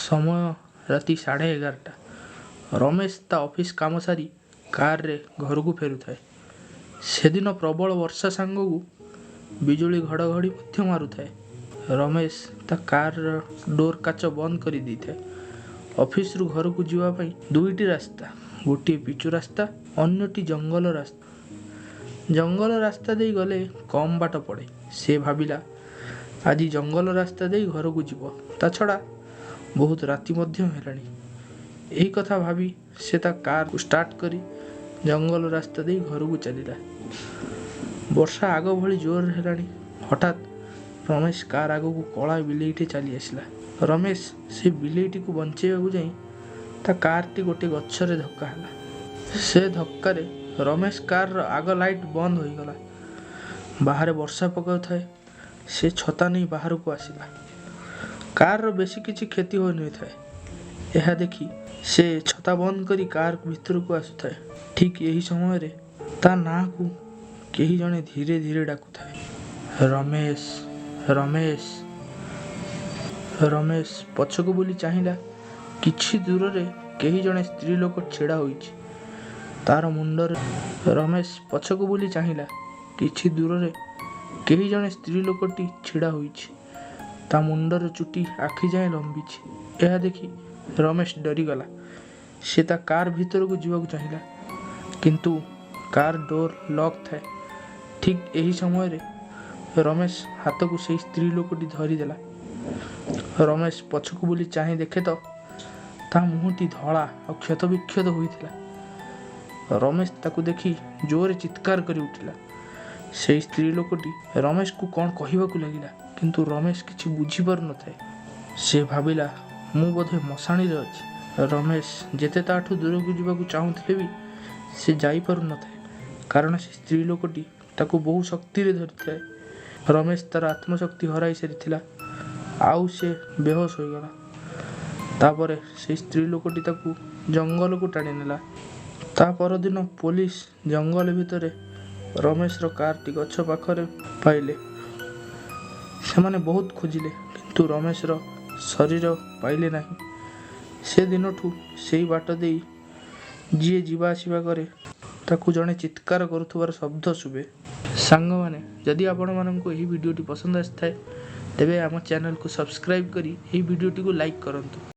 ସମୟ ରାତି 11:30। ରମେଶ ତା ଅଫିସ କାମ ସାରି କାରରେ ଘରକୁ ଫେରୁଥାଏ। ସେଦିନ ପ୍ରବଳ ବର୍ଷା ସାଙ୍ଗକୁ ବିଜୁଳି ଘଡ଼ଘଡ଼ି ମଧ୍ୟ ମାରୁଥାଏ। ରମେଶ ତା କାରର ଡୋର କାଚ ବନ୍ଦ କରି ଦେଇଥାଏ। ଅଫିସରୁ ଘରକୁ ଯିବା ପାଇଁ ଦୁଇଟି ରାସ୍ତା, ଗୋଟିଏ ପିଚୁ ରାସ୍ତା, ଅନ୍ୟଟି ଜଙ୍ଗଲ ରାସ୍ତା। ଜଙ୍ଗଲ ରାସ୍ତା ଦେଇ ଗଲେ କମ୍ ବାଟ ପଡ଼େ। ସେ ଭାବିଲା, ଆଜି ଜଙ୍ଗଲ ରାସ୍ତା ଦେଇ ଘରକୁ ଯିବ। ତା ଛଡ଼ା ବହୁତ ରାତି ମଧ୍ୟ ହେଲାଣି। ଏହି କଥା ଭାବି ସେ ତା କାରକୁ ଷ୍ଟାର୍ଟ କରି ଜଙ୍ଗଲ ରାସ୍ତା ଦେଇ ଘରକୁ ଚାଲିଲା। ବର୍ଷା ଆଗ ଭଳି ଜୋରରେ ହେଲାଣି। ହଠାତ୍ ରମେଶ କାର ଆଗକୁ କଳା ବିଲେଇଟେ ଚାଲି ଆସିଲା। ରମେଶ ସେ ବିଲେଇଟିକୁ ବଞ୍ଚେଇବାକୁ ଯାଇ ତା କାରଟି ଗୋଟେ ଗଛରେ ଧକ୍କା ହେଲା। ସେ ଧକ୍କାରେ ରମେଶ କାରର ଆଗ ଲାଇଟ୍ ବନ୍ଦ ହୋଇଗଲା। ବାହାରେ ବର୍ଷା ପକାଉଥାଏ। ସେ ଛତା ନେଇ ବାହାରକୁ ଆସିଲା। କାରର ବେଶୀ କିଛି କ୍ଷତି ହୋଇନଥାଏ। ଏହା ଦେଖି ସେ ଛତା ବନ୍ଦ କରି କାର ଭିତରକୁ ଆସୁଥାଏ। ଠିକ୍ ଏହି ସମୟରେ ତା ନାଁକୁ କେହି ଜଣେ ଧୀରେ ଧୀରେ ଡାକୁଥାଏ, "ରମେଶ, ରମେଶ।" ରମେଶ ପଛକୁ ବୁଲି ଚାହିଁଲା। କିଛି ଦୂରରେ କେହି ଜଣେ ସ୍ତ୍ରୀ ଲୋକ ଛିଡ଼ା ହୋଇଛି। ତାର ମୁଣ୍ଡରେ ରମେଶ ପଛକୁ ବୁଲି ଚାହିଁଲା। କିଛି ଦୂରରେ କେହି ଜଣେ ସ୍ତ୍ରୀ ଲୋକଟି ଛିଡ଼ା ହୋଇଛି। ତା ମୁଣ୍ଡର ଚୁଟି ଆଖି ଯାଏଁ ଲମ୍ବିଛି। ଏହା ଦେଖି ରମେଶ ଡରିଗଲା। ସେ ତା କାର ଭିତରକୁ ଯିବାକୁ ଚାହିଁଲା, କିନ୍ତୁ କାର ଡୋର ଲକ୍ ଥାଏ। ଠିକ୍ ଏହି ସମୟରେ ରମେଶ ହାତକୁ ସେଇ ସ୍ତ୍ରୀ ଲୋକଟି ଧରିଦେଲା। ରମେଶ ପଛକୁ ବୁଲି ଚାହିଁ ଦେଖେ ତ ତା ମୁହଁଟି ଧଳା ଆଉ କ୍ଷତବିକ୍ଷତ ହୋଇଥିଲା। ରମେଶ ତାକୁ ଦେଖି ଜୋରରେ ଚିତ୍କାର କରି ଉଠିଲା। ସେଇ ସ୍ତ୍ରୀ ଲୋକଟି ରମେଶକୁ କ'ଣ କହିବାକୁ ଲାଗିଲା, କିନ୍ତୁ ରମେଶ କିଛି ବୁଝିପାରୁନଥାଏ। ସେ ଭାବିଲା, ମୁଁ ବୋଧେ ମଶାଣିରେ ଅଛି। ରମେଶ ଯେତେ ତାଠୁ ଦୂରକୁ ଯିବାକୁ ଚାହୁଁଥିଲେ ବି ସେ ଯାଇପାରୁନଥାଏ, କାରଣ ସେ ସ୍ତ୍ରୀ ଲୋକଟି ତାକୁ ବହୁ ଶକ୍ତିରେ ଧରିଥାଏ। ରମେଶ ତାର ଆତ୍ମଶକ୍ତି ହରାଇ ସାରିଥିଲା ଆଉ ସେ ବେହୋସ ହୋଇଗଲା। ତାପରେ ସେଇ ସ୍ତ୍ରୀ ଲୋକଟି ତାକୁ ଜଙ୍ଗଲକୁ ଟାଣିନେଲା। ତା ପରଦିନ ପୋଲିସ ଜଙ୍ଗଲ ଭିତରେ ରମେଶର କାରଟି ଗଛ ପାଖରେ ପାଇଲେ। ସେମାନେ ବହୁତ ଖୋଜିଲେ, କିନ୍ତୁ ରମେଶର ଶରୀର ପାଇଲେ ନାହିଁ। ସେ ଦିନଠୁ ସେଇ ବାଟ ଦେଇ ଯିଏ ଯିବା ଆସିବା କରେ, ତାକୁ ଜଣେ ଚିତ୍କାର କରୁଥିବାର ଶବ୍ଦ ଶୁଭେ। ସାଙ୍ଗମାନେ, ଯଦି ଆପଣମାନଙ୍କୁ ଏହି ଭିଡ଼ିଓଟି ପସନ୍ଦ ଆସିଥାଏ, ତେବେ ଆମ ଚ୍ୟାନେଲକୁ ସବସ୍କ୍ରାଇବ୍ କରି ଏହି ଭିଡ଼ିଓଟିକୁ ଲାଇକ୍ କରନ୍ତୁ।